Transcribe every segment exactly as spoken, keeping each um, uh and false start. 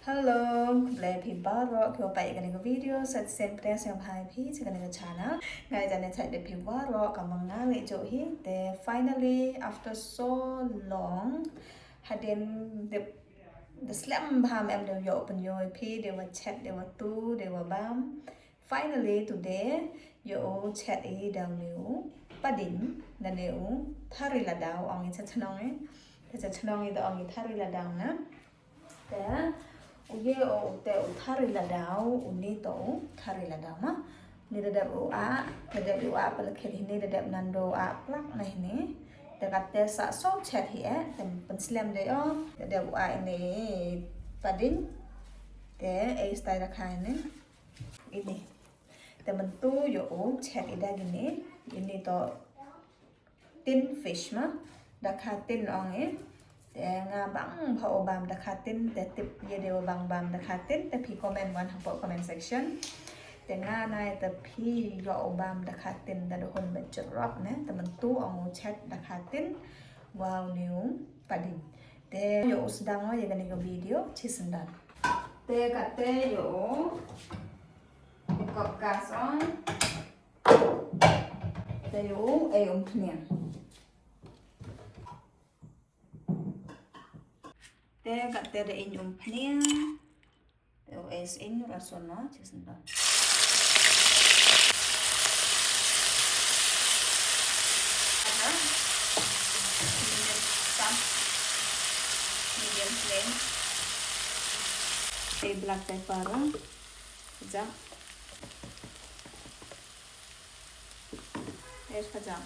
Hello, khublei phi baroh kiba peit ïa kane ka video. Sa shisien pdiang sngewbha ïa phi sha kane ka channel. Nga ïa jan ïa chat ïa phi baroh, ka mang nga leh jong hi. Te finally, after so long, hadien da, da slem bha em, em da ïoh pynïoh ïa phi, da wa chat, da wa tu, da wa bam. Finally today, ïoh u chet i da une u Padin, da une u Thari Ladaw ong i cha chnong i. Te cha chnong i da ong i Thari Ladaw na. Te u ye u te u Thari Ladaw, une to u Thari Ladaw ma. Une da dep u ah, da dep u ah pala khet hine, da dep nando ah plak na hine. Te kate sa so chet hi eh, te pynslem de o, da dep u ah ine Padin. Te ei stai da kha ine. Ine. Te mynta ïoh u chet i da kine, ine to tin fish ma, da kha tin ong i. Te nga bang bha u bam da kha tin, te tip ïa de u bang bam da kha tin, te phi comment wan hapoh comment section. Te nga nai te phi ïoh u bam da kha tin da da hun ba jrop ne, te mynta ong u chet da kha tin, wa une u Padin. Te ïoh u sdang ïa kane ka video, chi sdang. Te kate ïoh u Kop gas on. Te ïoh u ei umphniang. Te kate da ing umphniang. Te u ei sing rason no, chi sndon. Aha. Medium flame. Ei black pepper. Jap. Ïa, ka jam.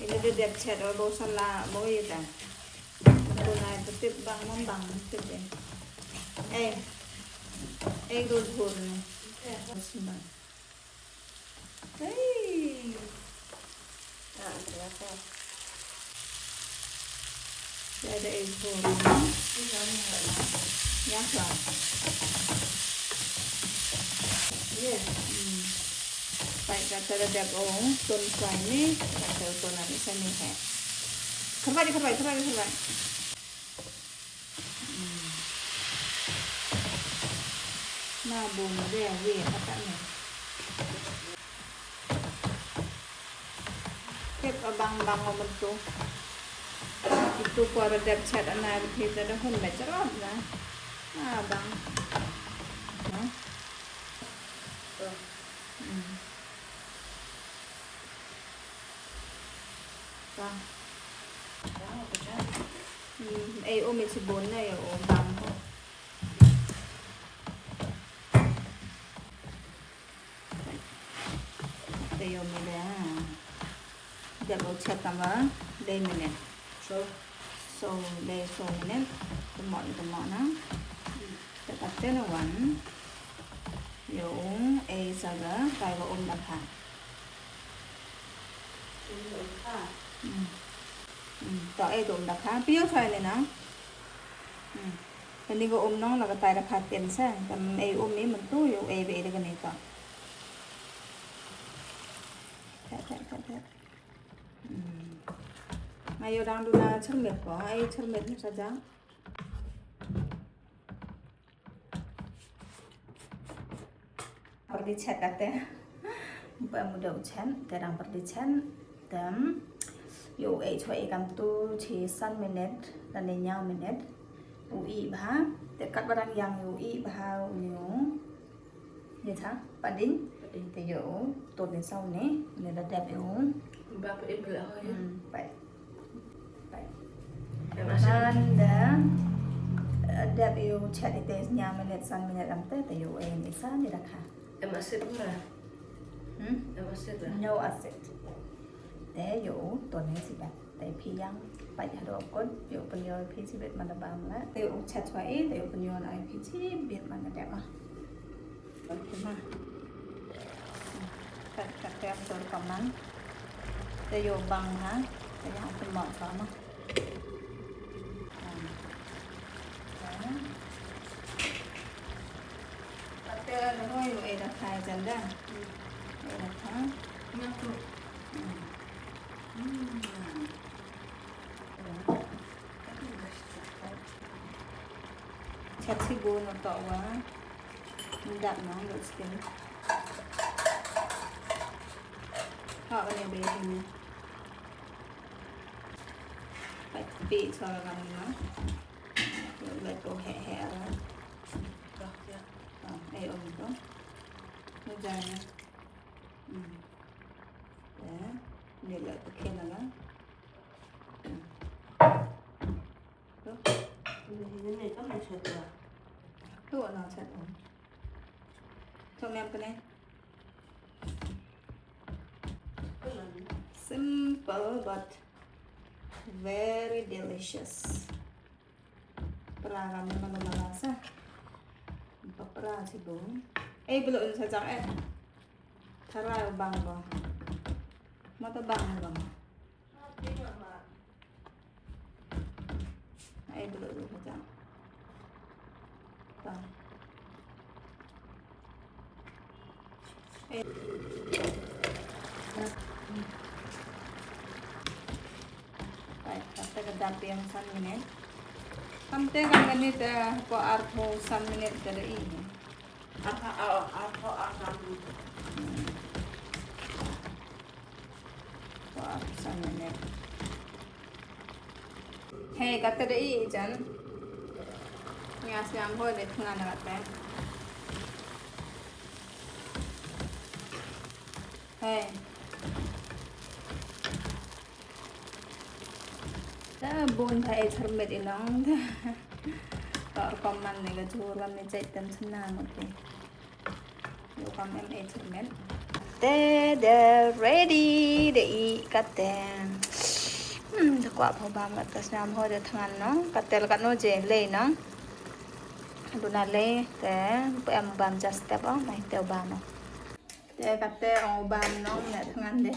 Ine da dep chet o, ba u sa lah ba u ïa dang. Ba u nai ba tip bang, mam bang tip dei. Ei. Ei, dud hur ne. Bang. Ei. Ah, ïa ka. Ïa da ei bun. Ïa ka. Yes. Hmm. Peit kata da dep ong, tun swai ni, kata tun ani sani he. Kyrpad, kyrpad, kyrpad, kyrpad. Hmm. Na bun de wi kata ni. Tip abang bang o mynta. Itu ko da dep chet ana, kita da hun ba cherap na. Na bang. Na. Hmm. Bang. Hmm, ei, um i chibun na, ei, um bang. Te ïoh me da. Dep u chet tang ba dei minit. So. So, dei so minit. Tymmo, tymmo na. Te kate na wan. Ïoh u ei sa ka, kai ba um da kha. Um da kha. Hmm. Hmm. To ei to um da kha. Phi ïoh sa ne na. Hmm. Kane ka um nong la ka tai da kha ten sa. Kam ei um i mynta ïoh ei ba ei da kane to. Thet, thet, thet, thet. Hmm. Nga ïoh dang duna chyrmit ko, ei chyrmit ni sa jang. Pyrdi chet kate. Ba muda u chet, te dang pyrdi chet. Tem. Ïoh u ei chwa ei kam tu chi san minit, lane ñiaw minit. U i bha, te kat ba dang ïang ïoh u i bha u ñiu. Ni tha, padin. Padin. Te ïoh u, to ni sau ni, ni da dep ïoh u. Ba padin bela ho ya. Hmm, pai. Pai. Em asit. Man da, eh, dep ïoh u chet ite ñiaw minit, san minit lam te, te ïoh u ei ni sa ni da kha. Em asit mara. Hmm? Em asit la. No asit. Te ïoh u, to ni si ba. Te phi ïang pait haduh kut, ïoh pynïoh phi chibit man da bam la. Te u chet chwa i, te ïoh pynïoh na phi chibit man da dep ma. Kat, kat, te am tur kaman. Te ïoh bang na, te ïang pynmok chwa ma. Kat te la hoi, ïoh ei da khai jan da. Ei da khai. Ïa tu. Hmm. Hmm. Ka chiboon na to wa. Ndak nong dot skin. Ha, kane ba ini. Pat pi chora kane ma. Let ko he he ala. Ah, eh, om ko. Ni jana. Hmm. Ya. Ni la ko kena la. Simple but very delicious. Pra ka me mano mano sa. Pra si bun. Eh, belum saya jang eh. Tara bang bang. Mata bang bang. Ai, belut, belut, belut. Tang. Eh. Ai, kata ka dam biang san minit. Kante ka minit, eh, ko arphew san minit ka dei. Arphew, oh, arphew, ah, san minit. Hmm. Wah, san minit. Hei, kata dei i jan. Nga sñiawbha de thngan kata. Hei. Ta bun ta e thermet i nong. Ta rukom man ne ka jhur kam ne chait tan chna mo te. Yo kam em e thermet. Te de ready de i kate. Hmm, de kwah pho bam kate snam ho de thngan nong. Kate la katno je lei nong. Duna lei te pe em bam just step o mai te bam o. Te kate ong bam nong ne thngan de.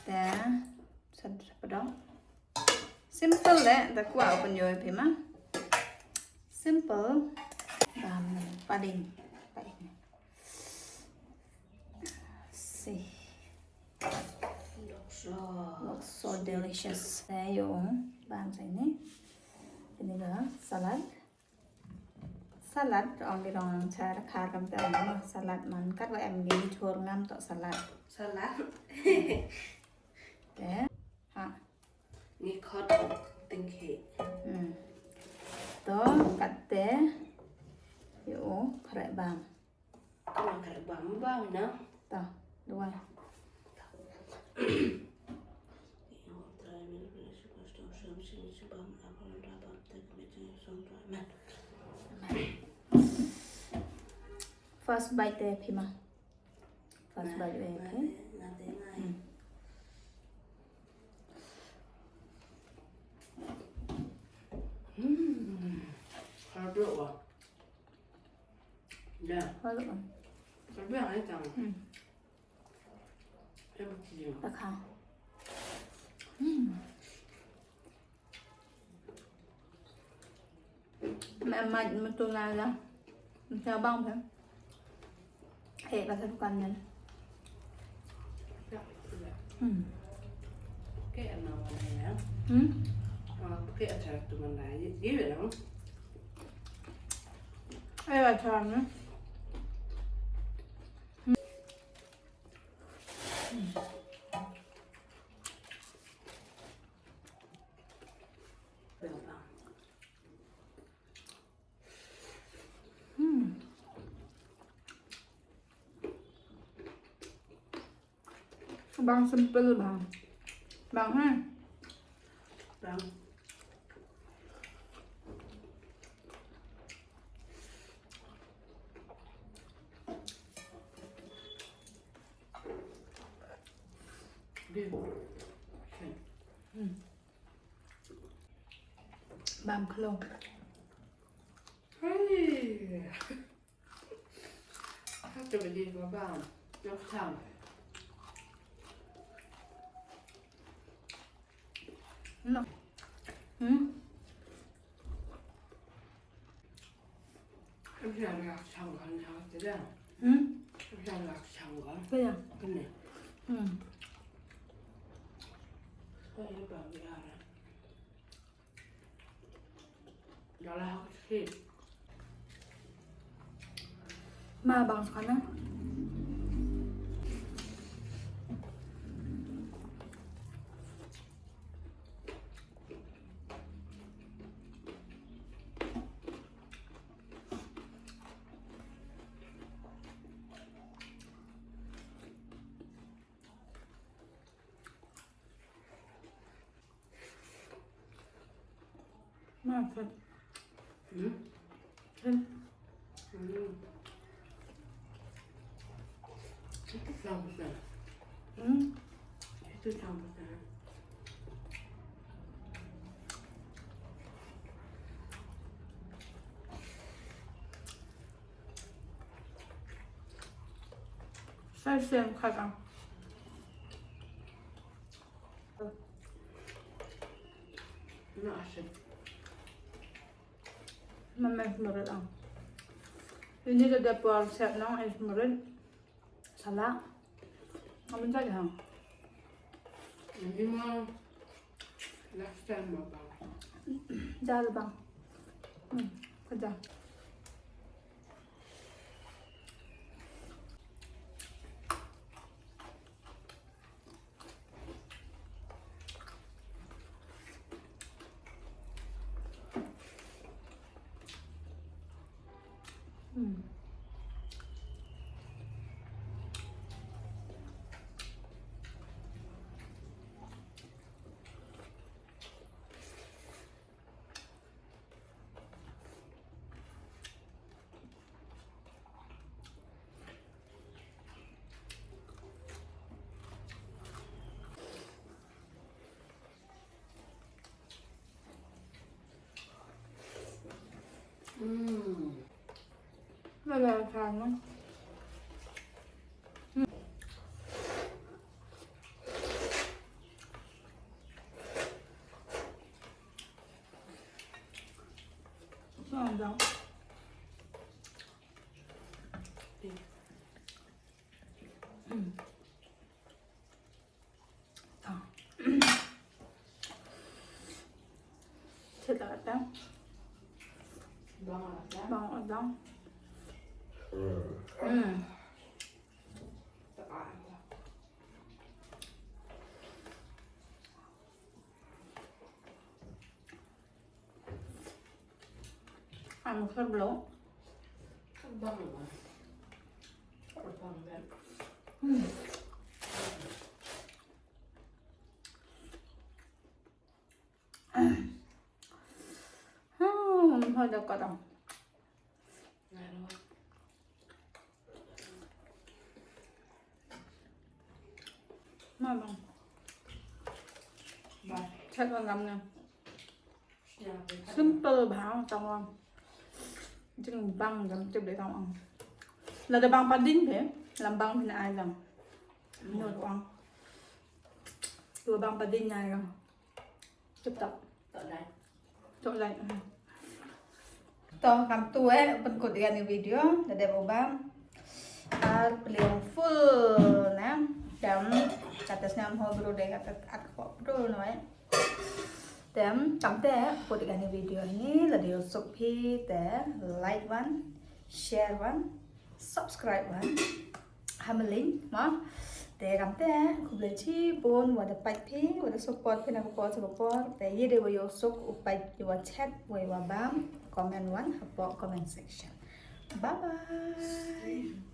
Te sad padong. Simple de, da kwah open yo phi ma. Simple. Bam pading. Pading. See. Looks so, looks so delicious. Te yo bam sa ini. Ini ga salad. Salad, ong ki rong char khar kam te ong ma salad man kat wa em ngi chor ngam to salad. Salad. Te, ha. Ngi khot ting khi. Hmm. To, kat te. Yo, pare bam. Kena kare bam bam na. Ta, dua. First bite te phi ma. First bite te phi. Hmm. Hmm. Hard work. Ya. Halo. Tapi yang lain jangan. Hmm. Dia berkecil. Takha. Hmm. Mat mat betul lah. Macam abang kan. Eh, kata bukan kan. Hmm. Pakai anak mana ya? Hmm? Ah, pakai acar tu mana ya? Dia bilang. Ayo acarnya. Hmm. Hmm. Bang simple bang. Bang ha. Bang. Hmm. Bam khlong. Hey. Hata ba di ba bam. Yok tam. No. Hmm? Ym shah lak shang kan ha te da. Hmm? Ym shah lak shang kan. Kaya. Kane. Hmm. Kaya ba bi ara. Ma bang sa na. Ma, Hmm? Hmm. Itu campur sana. Hmm? Itu campur sana. Sai sem kata. Na asin. Mama is murid ang. Ini ke dapur set nong is murid. Salah. Amin saja hang. Ini mah lifestyle mah bang. Jal bang. Hmm, kerja. Mm. Lala sana. Sana. Thit la ka tang. Bang la ka tang. Am kar blo. Bang la. Bang la. Hmm, hoi da ka dang. Ma bang. Chat wan lam ne. Simple bha tang wan. Jing bang jam tip de tang wan. Lada bang padin phi, lam bang phi na ai lang. Nyo wan. Tu bang padin na ai lang. Tip top. Tok lai. Tok lai. To kam tu eh pynkut ïa kane video da dep u bam. Ar pliang full na. Dam kata sngam ho bro de kata at ko bro no eh. Dam kam te pynkut ïa kane video hi lada ïoh suk phi te like wan, share wan, subscribe wan. Ha ma link ma. Te kam te khublei chibun wa da pait phi, wa da support phi na ka por sha ka por. Te ïa dei wa ïoh suk u pait ïa wa chat wa ïa wa bam, comment wan hapoh comment section. Bye bye.